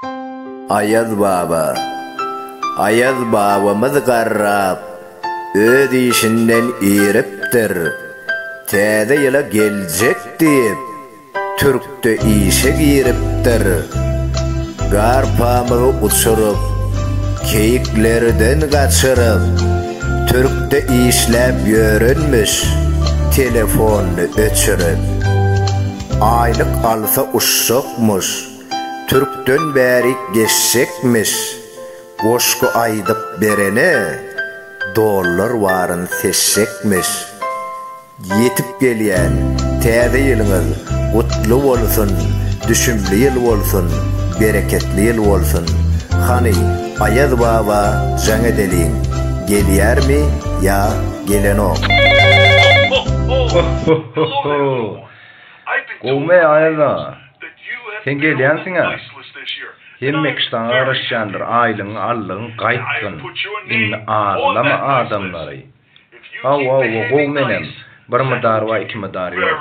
Aýaz baba Aýaz babamyz garrap, öz işinden iripdir. Täze ýyla geljek diýip, Türkde işe giripdir. Gar pamygy uçuryp, keýiklerden gaçyryp, Türkde işläp ýörenmiş, telefonyny öçürip. Aýlyk alsa uşjakmyş, Türkden bärik geçjekmiş, Goşgy aýdyp berene dollar baryn seçjekmiş. Ýetip gelýän Täze ýylyňyz gutly bolsun, düşümli ýyl bolsun, bereketli ýyl bolsun. Hany, Aýaz baba jaň edeliň, gelýärmi ýa gelenok? Ho-ho-ho-ho! Gowmy, Aýaz aga? Sen gelýänsiň-ä? Hemme kişi saňa garaşýandyr, aýlygyňy aldygyň gaýtgyn. Indi aldama adamlary. Hawa, hawa, gowy menem. Bir mydar bar, iki mydar ýok.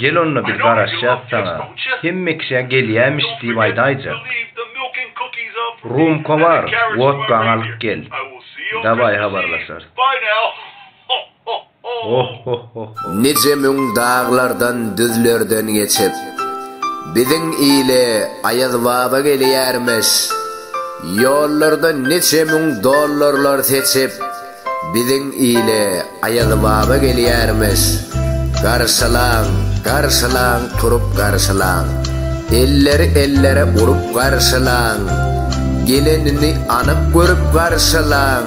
Gel onda biz garaşýas saňa. Hemme kişä gelýämiş diýip aýdaýjak. Rumka bar, wodkaňy alyp gel. Dawaý habarlaşarys. Ohhohhoho. Nije müň daglardan, düzlerden geçip, Biziň ile Aýaz baba gelýärmiş. Ýollarda niçe müň dollarlar seçip, Biziň ile Aýaz baba gelýärmiş. Garşylaň, garşylaň, turup garşylaň, Elleri ellere urup garşylaň, Gelenini anyk görüp garşylaň,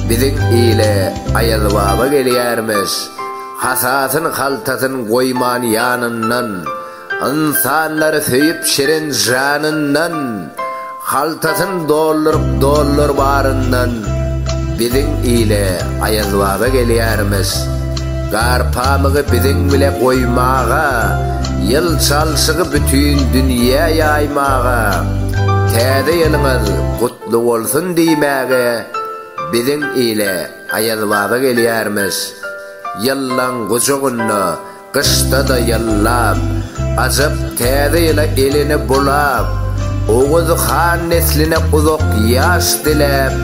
Biziň ile Aýaz baba gelýärmiş. Hasasyn, haltasyn goýman ýanyndan, Ynsanlary söýüp şirin janyndan, Haltasyn dolduryp dollar baryndan, Biziň ile Aýazbaba gelýärmiş. Gar pamygy biziň bile goýmaga, Ýyl çalşygy bütin dünýä ýaýmaga, Täze ýylyňyz gutly bolsun diýmäge, Biziň ile Aýazbaba gelýärmiş. Ýyllaň gujagynda Gyşda-da ýyllap, ajap Täze ýyla elini bulap, Oguz han nesline uzak ýaş diläp,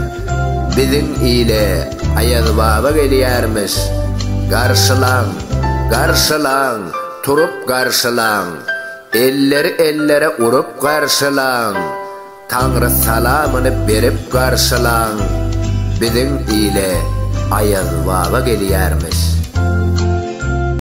Biziň ile Aýazbaba gelýärmiş. Garşylaň, garşylaň, turup garşylaň, Elleri ellere urup garşylaň! Taňry salamyny berip garşylaň, biziň ile Aýazbaba gelýärmiş.